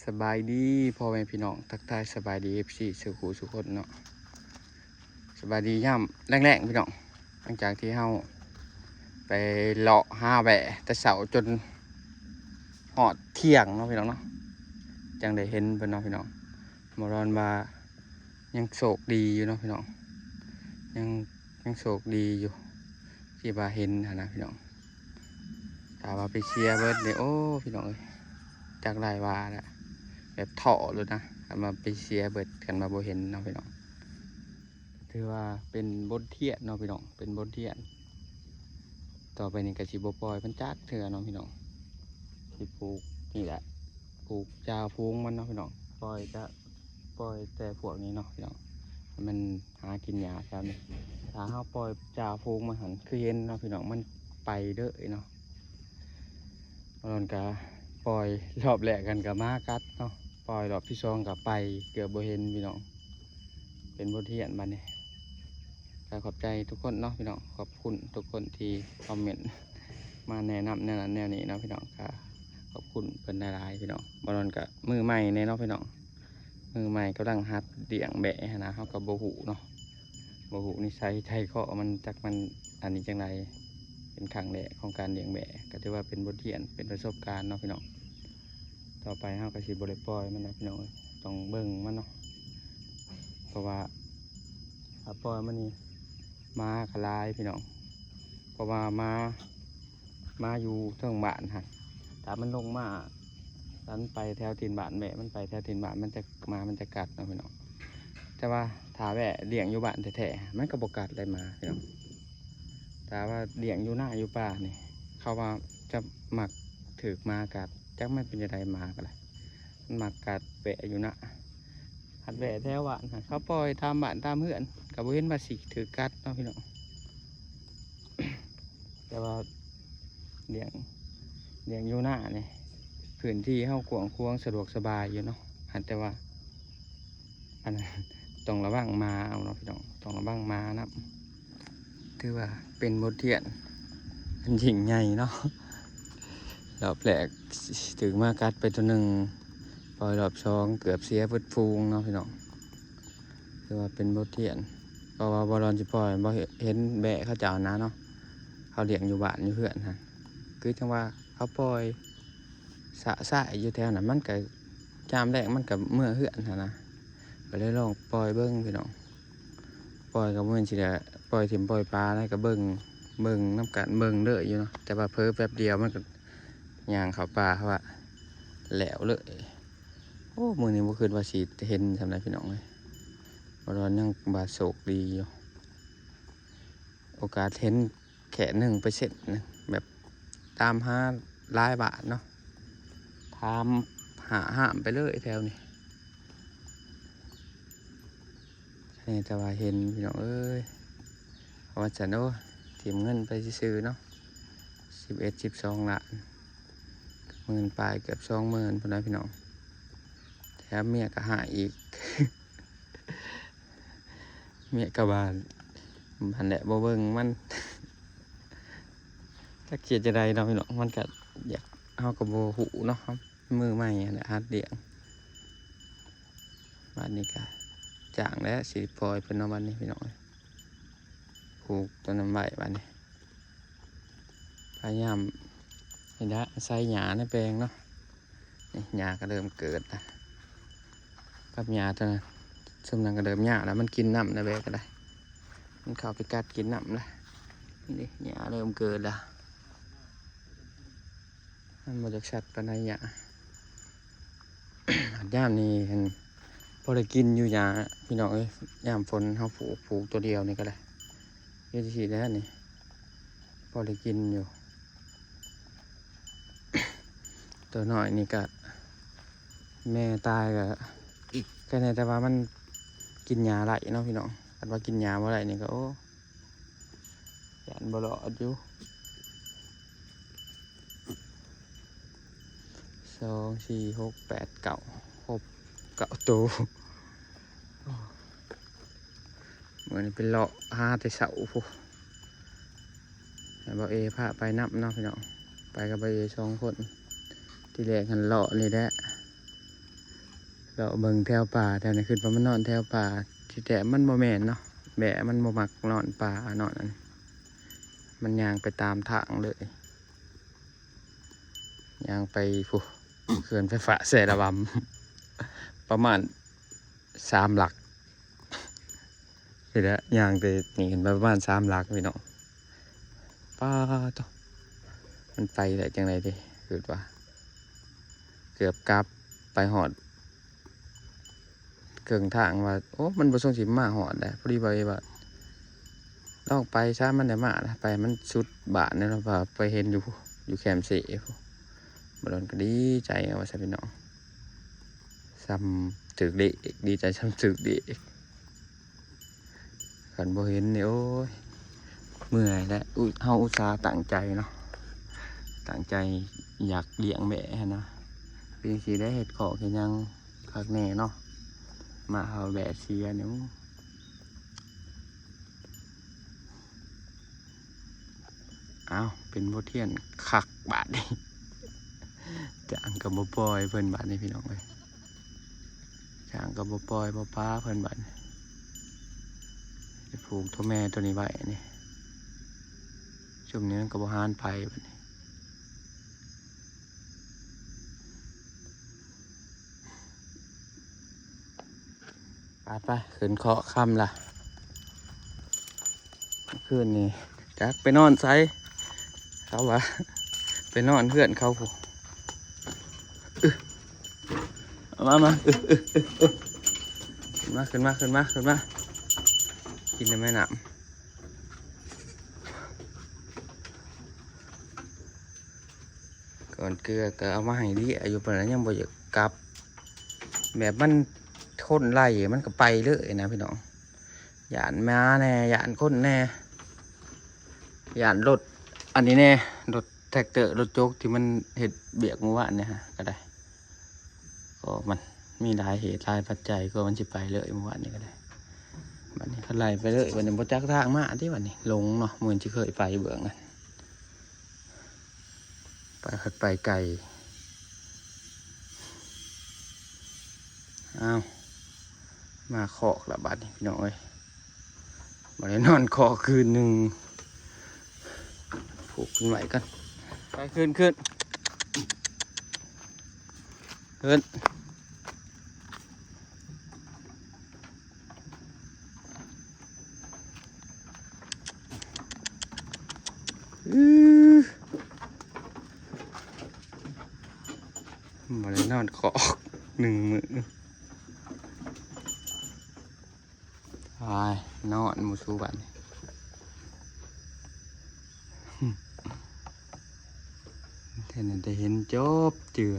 ສະບາຍດີພໍ່ແມ່ພີ່ນ້ອງ ທັກທາຍສະບາຍດີເອັຟຊີສູ່ຄູ່ສູ່ຄົນເນາະ. ສະບາຍດີຍາມແລງໆພີ່ນ້ອງ ຫຼັງຈາກທີ່ເຮົາໄປເລາະຫາແຫວ້ແຕ່ເຊົ້າຈົນຮອດທ່ຽງເນາະພີ່ນ້ອງເນາະ ຈັ່ງໄດ້ເຫັນເພິ່ນເນາະພີ່ນ້ອງ. ບໍ່ລອນວ່າຍັງໂຊກດີຢູ່ເນາະພີ່ນ້ອງ ຍັງ ຍັງໂຊກດີຢູ່ທີ່ວ່າເຫັນຫັ້ນນະພີ່ນ້ອງ. ຖ້າວ່າໄປເສຍເບິດນີ້ ໂອ້ ພີ່ນ້ອງເອີຍ ຈັກຫຼາຍວ່າລະ ແບບທໍ້ໂລດນະ ຄັນວ່າໄປເສຍເບິດ ຄັນວ່າບໍ່ເຫັນເນາະພີ່ນ້ອງ. ຖືວ່າເປັນບົດຮຽນເນາະພີ່ນ້ອງ ເປັນບົດຮຽນ. ຕໍ່ໄປນີ້ກໍຊິບໍ່ປ່ອຍມັນຈັກເທື່ອເນາະພີ່ນ້ອງ ຊິຜູກນີ້ແຫຼະ ຜູກຈ່າຝູງມັນເນາະພີ່ນ້ອງ. ປ່ອຍຈະ ປ່ອຍແຕ່ພວກນີ້ເນາະພີ່ນ້ອງ ໃຫ້ມັນຫາກິນຫຍ້າແຖວນີ້. ຖ້າເຮົາປ່ອຍຈ່າຝູງມັນຫັ້ນ ຄືເຫັນເນາະພີ່ນ້ອງ ມັນໄປເລີຍເນາະ. ບາດນັ້ນກະປ່ອຍຮອບແລກຫັ້ນກະໝາກັດເນາະ ປ່ອຍຮອບທີສອງກະໄປ ເກືອບບໍ່ເຫັນພີ່ນ້ອງ. ເປັນບົດຮຽນບາດນີ້ ກະຂອບໃຈທຸກຄົນເນາະພີ່ນ້ອງ ຂອບຄຸນທຸກຄົນທີ່ຄອມເມັນມາແນະນຳແນວນັ້ນແນວນີ້ເນາະພີ່ນ້ອງ ກະຂອບຄຸນເພິ່ນຫຼາຍໆພີ່ນ້ອງ. ບາດນັ້ນກະມືໃໝ່ແດ່ເນາະພີ່ນ້ອງ ມືໃໝ່ກຳລັງຫັດລ້ຽງແບ້ຫັ້ນນະ ເຮົາກໍບໍ່ຮູ້ເນາະ ບໍ່ຮູ້ນິໄສໃຈຄໍມັນ ຈັກມັນອັນນີ້ຈັ່ງໃດ. ເປັນຄັ້ງແລກຂອງການລ້ຽງແບ້ ກໍຖືວ່າເປັນບົດຮຽນ ເປັນປະສົບການເນາະພີ່ນ້ອງ. ຕໍ່ໄປເຮົາກໍຊິບໍ່ໄດ້ປ່ອຍມັນແລ້ວພີ່ນ້ອງເອີຍ ຕ້ອງເບິ່ງມັນເນາະ ເພາະວ່າຖ້າປ່ອຍມັນນີ້ ໝາກໍຫຼາຍພີ່ນ້ອງ ເພາະວ່າໝາ ໝາຢູ່ເທິງບ້ານຫັ້ນ ຖ້າມັນລົງມາ ຖ້າມັນໄປແຖວຕີນບ້ານແບ້ ມັນໄປແຖວຕີນບ້ານ ມັນຈະ ໝາມັນຈະກັດເນາະພີ່ນ້ອງ. ແຕ່ວ່າຖ້າແບ້ລ້ຽງຢູ່ບ້ານແທ້ໆ ມັນກໍບໍ່ກັດໄດໝາພີ່ນ້ອງ. ຖ້າວ່າລ້ຽງຢູ່ນາຢູ່ປ່ານີ້ ເຂົາວ່າຈະມັກຖືກໝາກັດ ຈັກມັນເປັນຈັ່ງໃດໝາກໍໄດ້ ມັນມັກກັດແບ້ຢູ່ນາ. ຫັດແບ້ແຖວບ້ານຫັ້ນ ເຂົາປ່ອຍຕາມບ້ານຕາມເຮືອນ ກໍບໍ່ເຫັນວ່າຊິຖືກກັດເນາະພີ່ນ້ອງ. ແຕ່ວ່າລ້ຽງ ລ້ຽງຢູ່ນານີ້ ພື້ນທີ່ເຮົາກວ້າງຂວາງສະດວກສະບາຍຢູ່ເນາະ ຫັກແຕ່ວ່າ ອັນນັ້ນ ຕ້ອງລະວັງໝາເອົາເນາະພີ່ນ້ອງ ຕ້ອງລະວັງໝານຳ. ຖືວ່າເປັນບົດຮຽນອັນຍິ່ງໃຫຍ່ເນາະ ຮອບແລກຖືກໝາກັດໄປໂຕໜຶ່ງ ປ່ອຍຮອບສອງເກືອບເສຍເບິດຝູງເນາະພີ່ນ້ອງ. ຖືວ່າເປັນບົດຮຽນ ເພາະວ່າບໍ່ລອນຊິປ່ອຍ ບໍ່ເຫັນແບ້ເຂົາເຈົ້ານະເນາະ ເຂົາລ້ຽງຢູ່ບ້ານຢູ່ເຮືອນຫັ້ນ ຄືຈັ່ງວ່າເຂົາປ່ອຍຊະຊາຍຢູ່ແຖວນັ້ນ ມັນກໍ ຍາມແລງມັນກໍເມືອເຮືອນຫັ້ນນະ ກໍເລີຍລອງປ່ອຍເບິ່ງພີ່ນ້ອງ. ປ່ອຍກໍບໍ່ແມ່ນຊິໄດ້ປ່ອຍຖິ້ມປ່ອຍປະນະ ກໍເບິ່ງ ເບິ່ງນຳກັນ ເບິ່ງເລີຍຢູ່ເນາະ ແຕ່ວ່າເຜີແປັບດຽວມັນກໍຍ່າງເຂົ້າປ່າ ເພາະວ່າແລ້ວເລີຍ. ໂອ້ ມື້ນີ້ບໍ່ຄິດວ່າຊິເຫັນສ່ຳໃດພີ່ນ້ອງເອີຍ ບໍ່ລອນຍັງວ່າໂຊກດີຢູ່ ໂອກາດເຫັນ ແຄ່ໜຶ່ງເປີເຊັນນະ ແບບຕາມຫາຫຼາຍບ້ານເນາະ ຖາມຫາຫ້າມໄປເລີຍແຖວນີ້. ແຕ່ວ່າເຫັນພີ່ນ້ອງເອີຍ ເອົາວ່າຊັ້ນ ໂອ້ ຖິ້ມເງິນໄປຊື່ໆເນາະ ສິບເອັດ ສິບສອງລ້ານ ໝື່ນປາຍ ເກືອບສອງໝື່ນພຸ້ນນະພີ່ນ້ອງ ແຖມເມຍກໍຮ້າຍອີກ. ເມຍກໍວ່າ ຫັ້ນແຫຼະ ບໍ່ເບິ່ງມັນ ຈັກຊິເຮັດຈັ່ງໃດເນາະພີ່ນ້ອງ ມັນກໍຢາກ ເຮົາກໍບໍ່ຮູ້ເນາະ ມືໃໝ່ຫັ້ນແຫຼະ ຫັດລ້ຽງ. ບາດນີ້ກໍຈ້າງແລ້ວ ຊິປ່ອຍເພິ່ນເນາະ ບາດນີ້ພີ່ນ້ອງເອີຍ ຜູກຕົວນັ້ນໄວ້ ບາດນີ້ ພະຍາຍາມໃຫ້ໄດ້ອາໄສຫຍ້າໃນແປງເນາະ. ນີ້ຫຍ້າກໍເລີ່ມເກີດລະ ກັບຫຍ້າຕົວນັ້ນ ຊຸມນັ້ນກໍເລີ່ມຍາວລະ ມັນກິນນ້ຳນະ ແບ້ກໍໄດ້ ມັນເຂົ້າໄປກັດກິນນ້ຳລະ. ນີ້ຫຍ້າເລີ່ມເກີດລະ ມັນບໍ່ຈັກຊັດປານໃດຫຍ້າ. ຍາມນີ້ຫັ້ນພໍໄດ້ກິນຢູ່ຫຍ້າພີ່ນ້ອງເອີຍ ຍາມຝົນເຮົາຜູກ ຜູກຕົວດຽວນີ້ກໍໄດ້ ຢູ່ທີ່ຊີ້ແຫຼະນີ້ ພໍໄດ້ກິນຢູ່. ຕົວນ້ອຍນີ້ກະແມ່ຕາຍກະ ກະແນ່ ແຕ່ວ່າມັນກິນຫຍ້າໄດ້ເນາະພີ່ນ້ອງ ຄັນວ່າກິນຫຍ້າບໍ່ໄດ້ນີ້ກະ ໂອ້ ຢ້ານບໍ່ລອດຢູ່. ສອງ ສີ່ ຫົກ ແປດ ເກົ້າ ຄົບເກົ້າໂຕ. ມື້ນີ້ໄປເລາະຫາແຕ່ເຊົ້າພຸ້ນ ໃຫ້ບ່າວເອພາໄປນຳເນາະພີ່ນ້ອງ ໄປກັບບ່າວເອສອງຄົນ. ທີແລກຫັ້ນເລາະນີ້ແຫຼະ ເລາະເບິ່ງແຖວປ່າແຖວນີ້ ຄິດວ່າມັນນອນແຖວປ່າ ທີ່ແທ້ມັນບໍ່ແມ່ນເນາະ ແບ້ມັນບໍ່ມັກນອນປ່າ ນອນອັນ ມັນຍ່າງໄປຕາມທາງເລີຍ ຍ່າງໄປພຸ້ນ ເຂື່ອນໄຟຟ້າແຊລະວຳ ປະມານສາມຫຼັກ. ນີ້ແຫຼະ ຍ່າງແຕ່ນີ້ຂຶ້ນໄປປະມານສາມຫຼັກພີ່ນ້ອງ. ປາໂທ້ ມັນໄປໄດ້ຈັ່ງໃດເດ ຄິດວ່າ ເກືອບກັບໄປຮອດເຄິ່ງທາງວ່າ ໂອ້ ມັນບໍ່ຊົງຊິມາຮອດແຫຼະ. ພໍດີວ່າ ເອີ ວ່າລອງໄປຊະ ມັນໄດ້ມານະ ໄປໃຫ້ມັນສຸດບ້ານແດ່ເນາະ ວ່າໄປເຫັນຢູ່ ຢູ່ແຄມເຊພຸ້ນ. ບ່າວດົນກໍດີໃຈວ່າຊັ້ນພີ່ນ້ອງ ສ່ຳຖືກເລກ ດີໃຈສ່ຳຖືກເລກ. ຄັນບໍ່ເຫັນນີ້ ໂອ້ຍ ເມື່ອຍແຫຼະ ອຸ ເຮົາອຸດສ່າຕັ້ງໃຈເນາະ ຕັ້ງໃຈຢາກລ້ຽງແບ້ຫັ້ນນະ ເປັນຈັ່ງຊີ້ໄດ້ເຮັດຄອກເຮັດຫຍັງຄັກແນ່ເນາະ ມາເອົາແບ້ເສຍນີ້. ອ້າວ ເປັນບົດຮຽນຄັກບາດນີ້ ຈ້າງກໍບໍ່ປ່ອຍເພິ່ນບາດນີ້ພີ່ນ້ອງເອີຍ ຈ້າງກໍບໍ່ປ່ອຍບໍ່ປາເພິ່ນບາດນີ້. ໄປຜູກໂຕແມ່ໂຕນີ້ໄວ້ນີ້ ຊຸມນີ້ມັນກໍບໍ່ຫານໄປບາດນີ້. ໄປໆ ຂຶ້ນເຄາະຄ່ຳລະ ຄືນນີ້ຈັກໄປນອນໃສ ເຂົາວ່າໄປນອນເຮືອນເຂົາພຸ້ນ. ເອີ ເອົາມາ ມາ ເອີ ເອີ ເອີ ເອີ ຂຶ້ນມາ ຂຶ້ນມາ ຂຶ້ນມາ ກິນໃນແມ່ນ້ຳ. ກ່ອນເກືອກໍເອົາມາໃຫ້ເລຍຢູ່ ປານນັ້ນຍັງບໍ່ຢາກກັບ ແບບມັນທົນໄລ່ມັນກໍໄປເລີຍນະພີ່ນ້ອງ ຢ້ານໝາແດ່ ຢ້ານຄົນແດ່ ຢ້ານລົດອັນນີ້ແດ່ ລົດແທັກເຕີ ລົດຈົກທີ່ມັນເຮັດວຽກມື້ວານນີ້ຫະ ກໍໄດ້ ກໍມັນມີຫຼາຍເຫດຫຼາຍປັດໄຈ ກໍມັນຊິໄປເລີຍມື້ວານນີ້ກໍໄດ້. ບັດນີ້ກໍໄລ່ໄປເລີຍ ບັດນີ້ບໍ່ຈັກທາງມາຕິ ບັດນີ້ຫຼົງເນາະ ບໍ່ແມ່ນຊິເຄີຍໄປເບື້ອງນັ້ນ ໄປຄັກໄປໄກ. ອ້າວ ມາຄອກລະບັດນີ້ພີ່ນ້ອງເອີຍ ບໍ່ໄດ້ນອນຄອກຄືນໜຶ່ງ ຜູກເພິ່ນໄວ້ກ່ອນ ໄປ ຂຶ້ນ ຂຶ້ນ ຂຶ້ນ. ອື ບໍ່ໄດ້ນອນຄອກໜຶ່ງມື້ ໄປນອນໝູ່ຊູບັດນີ້ ແທ້ນັ້ນໄດ້ເຫັນຈົບເຈື່ອ.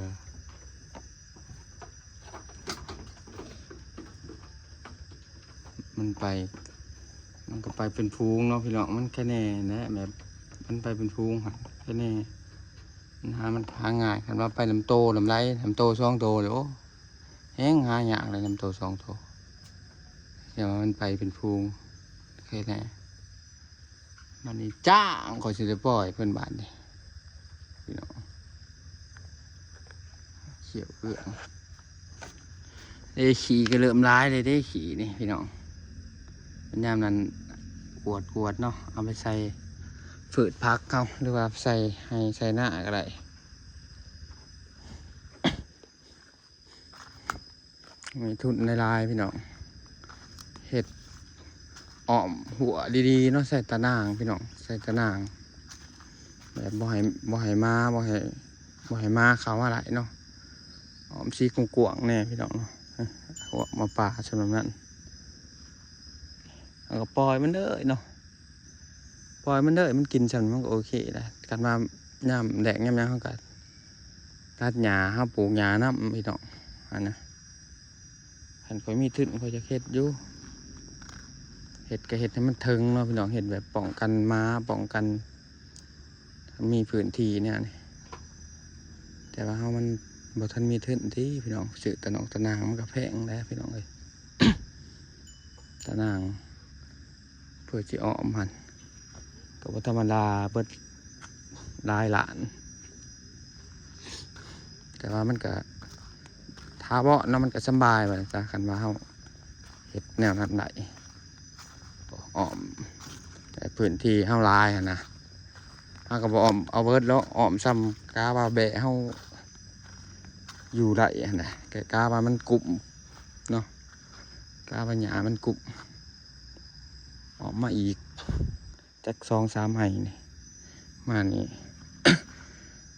ມັນໄປ ມັນກໍໄປເປັນຝູງເນາະພີ່ນ້ອງ ມັນຄະແນນະ ແບບມັນໄປເປັນຝູງຫັ້ນ ຄະແນ ມັນຫາ ມັນຫາງ່າຍ. ຄັນວ່າໄປນຳໂຕນຳໄລ ນຳໂຕສອງໂຕນີ້ ໂອ້ ແຮງຫາຍາກເລີຍ ນຳໂຕສອງໂຕ ແຕ່ວ່າມັນໄປເປັນຝູງ ຄະແນ. ບັດນີ້ຈ້າງ ຂ້ອຍຊິໄດ້ປ່ອຍເພິ່ນບາດນີ້ ພີ່ນ້ອງ ຂຽວເອືອງເດ້. ຂີ້ກໍເລີ່ມຫຼາຍເລີຍເດ້ ຂີ້ນີ້ພີ່ນ້ອງ ຍາມນັ້ນກວດໆເນາະ ເອົາໄປໃສ່ພືດຜັກເຮົາ ຫຼືວ່າໃສ່ໄຮ່ໃສ່ນາກໍໄດ້. ມີທຸນຫຼາຍໆ ພີ່ນ້ອງ ເຮັດອ້ອມຮົ້ວດີໆເນາະ ໃສ່ຕາໜ່າງພີ່ນ້ອງ ໃສ່ຕາໜ່າງ ແບບບໍ່ໃຫ້ ບໍ່ໃຫ້ໝາ ບໍ່ໃຫ້ ບໍ່ໃຫ້ໝາເຂົ້າມາຫຼາຍເນາະ ອ້ອມສີກວ້າງໆແດ່ພີ່ນ້ອງເນາະ. ເອີ ຮົ້ວໝາປ່າສ່ຳນັ້ນ ເຮົາກໍປ່ອຍມັນເລີຍເນາະ ປ່ອຍມັນເລີຍ ມັນກິນສ່ຳນັ້ນມັນກໍໂອເຄແລ້ວ. ຄັນວ່າຍາມແລ້ງຍາມຫຍັງເຮົາກໍຕັດຫຍ້າ ເຮົາປູກຫຍ້ານຳພີ່ນ້ອງ ຫັ້ນນະ. ຄັນຂ້ອຍມີທຶນຂ້ອຍຈະເຮັດຢູ່ ເຮັດກໍເຮັດໃຫ້ມັນເຖິງເນາະພີ່ນ້ອງ ເຮັດແບບປ້ອງກັນໝາ ປ້ອງກັນ ມີພື້ນທີ່ແນວນີ້ ແຕ່ວ່າເຮົາມັນບໍ່ທັນມີທຶນຕິພີ່ນ້ອງ ຊື້ຕາໜອກຕາໜ່າງມັນກໍແພງແຫຼະພີ່ນ້ອງເອີຍ ຕາໜ່າງ ເພື່ອຊິອ້ອມຫັ້ນ ກໍບໍ່ທຳມະດາ ເບິດຫຼາຍລ້ານ ແຕ່ວ່າມັນກະ ຖ ຖາວອນເນາະ ມັນກໍສຳບາຍວ່າຊັ້ນຊະ ຄັນວ່າເຮົາເຮັດແນວນັ້ນໄດ້ ອ້ອມ ແຕ່ພື້ນທີ່ເຮົາຫຼາຍຫັ້ນນະ ເຮົາກໍບໍ່ອ້ອມເອົາເບິດແລ້ວ ອ້ອມສ່ຳກະວ່າແບ້ເຮົາຢູ່ໄດ້ຫັ້ນນະ ກະ ກະວ່າມັນກຸ້ມເນາະ ກະວ່າຫຍ້າມັນກຸ້ມ ອ້ອມມາອີກ ຈັກສອງສາມໄຮ່ນີ້ ມານີ້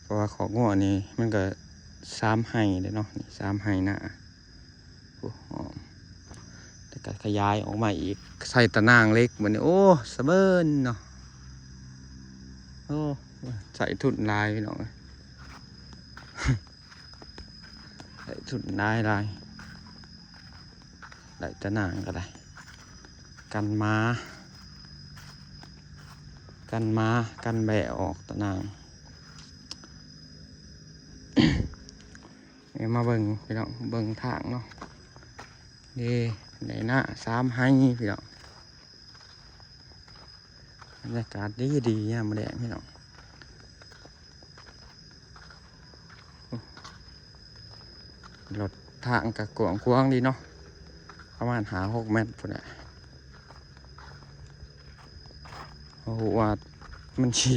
ເພາະວ່າຄອກງົວນີ້ມັນກໍສາມໄຮ່ເດ້ເນາະ ນີ້ສາມໄຮ່ນາ ໂອ້ ອ້ອມ ແລ້ວກໍຂະຫຍາຍອອກມາອີກ ໃສ່ຕາໜ່າງເຫຼັກບັດນີ້ ໂອ້ ສະເບີນເນາະ ໂອ້ ໃຊ້ທຶນຫຼາຍພີ່ນ້ອງເອີຍ. ໄດ້ທຶນຫຼາຍໆ ໄດ້ຕາໜ່າງກໍໄດ້ ກັນໝາ ກັນໝາ ກັນແບ້ອອກຕາໜ່າງ ນີ້ມາເບິ່ງພີ່ນ້ອງ ເບິ່ງທາງເນາະ ນີ້ ໃນນາສາມໄຮ່ພີ່ນ້ອງ. ບັນຍາກາດດີໆ ຍາມມື້ແລງພີ່ນ້ອງ ລົດທາງກໍກວ້າງຂວາງດີເນາະ ປະມານຫ້າຫົກແມັດພຸ້ນແຫຼະ ເຮົາຮູ້ວ່າມັນຊິ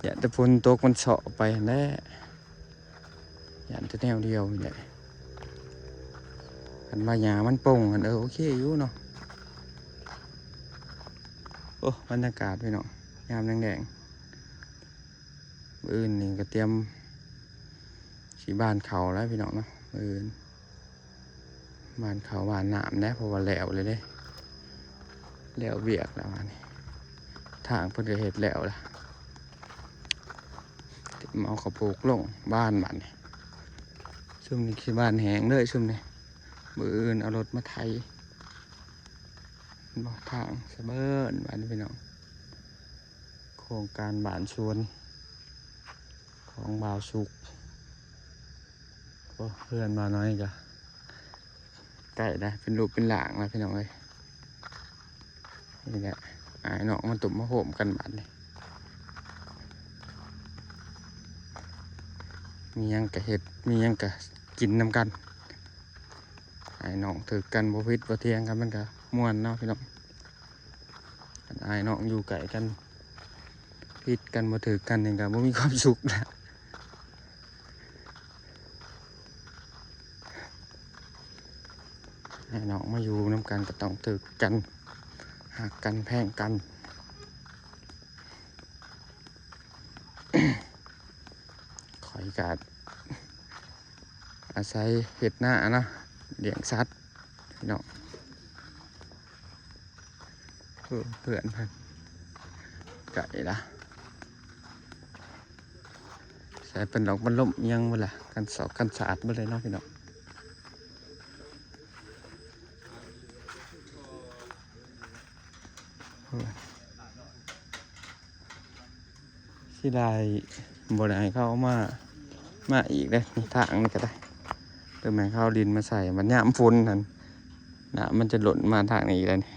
ຢ້ານແຕ່ຝົນຕົກມັນເຊາະໄປຫັ້ນແຫຼະ. ຢ້ານແຕ່ແນວດຽວນີ້ແຫຼະ ຄັນວ່າຫຍ້າມັນປົ່ງຫັ້ນ ເອີ ໂອເຄຢູ່ເນາະ. ໂອ້ ບັນຍາກາດພີ່ນ້ອງ ຍາມແລງໆ ມື້ອື່ນນີ້ກໍຕຽມຊິບານເຂົ້າແລ້ວພີ່ນ້ອງເນາະ ມື້ອື່ນ ບານເຂົ້າບານນ້ຳແດ່ ເພາະວ່າແລ້ວແລ້ວເດ້ ແລ້ວວຽກແລ້ວບາດນີ້ ທາງເພິ່ນກໍເຮັດແລ້ວລະ ເອົາເຂົ້າໂພກລົງບານບາດນີ້ ຊຸມນີ້ຊິບານແຫ້ງເລີຍຊຸມນີ້ ມື້ອື່ນເອົາລົດມາໄຖ ເຫັນບໍ່ ທາງສະເບີນບາດນີ້ພີ່ນ້ອງ. ໂຄງການບ້ານສວນຂອງບ່າວສຸກ ໂອ້ ເຮືອນບ່າວນ້ອຍກະໃກ້ແລ້ວ ເປັນຮູບເປັນຮ່າງແລ້ວພີ່ນ້ອງເອີຍ. ນີ້ແຫຼະ ອ້າຍນ້ອງມາຕຸມມາໂຮມກັນບາດນີ້ ມີຫຍັງກະເຮັດ ມີຫຍັງກະກິນນຳກັນ ອ້າຍນ້ອງຖືກກັນ ບໍ່ຜິດບໍ່ຖຽງກັນ ມັນກະມ່ວນເນາະພີ່ນ້ອງ. ຄັນອ້າຍນ້ອງຢູ່ໃກ້ກັນ ຜິດກັນບໍ່ຖືກກັນນີ້ກໍບໍ່ມີຄວາມສຸກແລ້ວ. ອ້າຍນ້ອງມາຢູ່ນຳກັນກໍຕ້ອງຖືກກັນ ຮັກກັນແພງກັນ. ຂ້ອຍກໍອາໄສເຮັດນາເນາະ ລ້ຽງສັດພີ່ນ້ອງ. ເອີ ເພື່ອນເພິ່ນໄກລະ ໃສ່ເປັນດອກບັນລົມອີ່ຫຍັງເບິດລະ ກັນສອກກັນສາດເບິດເລີຍເນາະພີ່ນ້ອງ. ເອີ ເສຍດາຍບໍ່ໄດ້ໃຫ້ເຂົາເອົາມາ ມາອີກເດ້ ທາງນີ້ກໍໄດ້ ເອີ ແມ່ນເຂົາເອົາດິນມາໃສ່ ບັດຍາມຝົນຫັ້ນ ນ້ຳມັນຈະລົ້ນມາທາງນີ້ອີກແລ້ວນີ້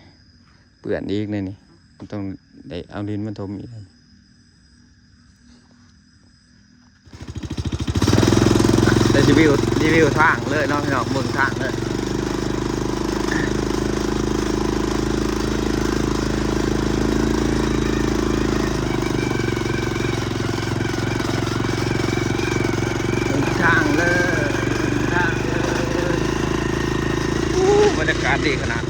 ເປື້ອນອີກແລ້ວນີ້ ມັນຕ້ອງໄດ້ເອົາດິນມາຖົມອີກແລ້ວນີ້. ແຕ່ຊິວິວ ຊິວິວທາງເລີຍເນາະພີ່ນ້ອງ ເບິ່ງທາງເລີຍ ເບິ່ງທາງເລີຍ ເບິ່ງທາງເລີຍ. ໂອ້ ບັນຍາກາດດີຂະໜາດ.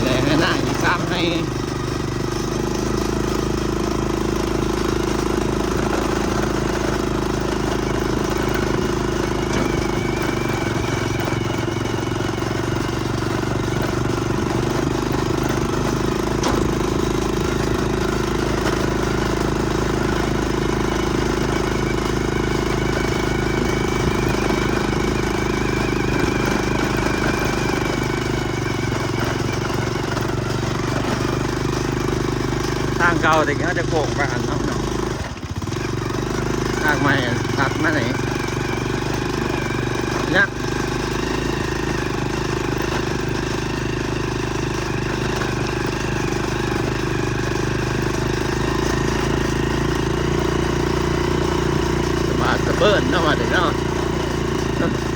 ແລ້ວນະ ອີກສາມໄຮ່. ທາງເກົ່າແຕ່ກີ້ເຮົາຈະໂຄ້ງໄປຫັ້ນເນາະ ທາງໃໝ່ ທາງມານີ້ ຍັກ. ເປີ້ນເນາະ ວ່າແຕ່ເນາະ.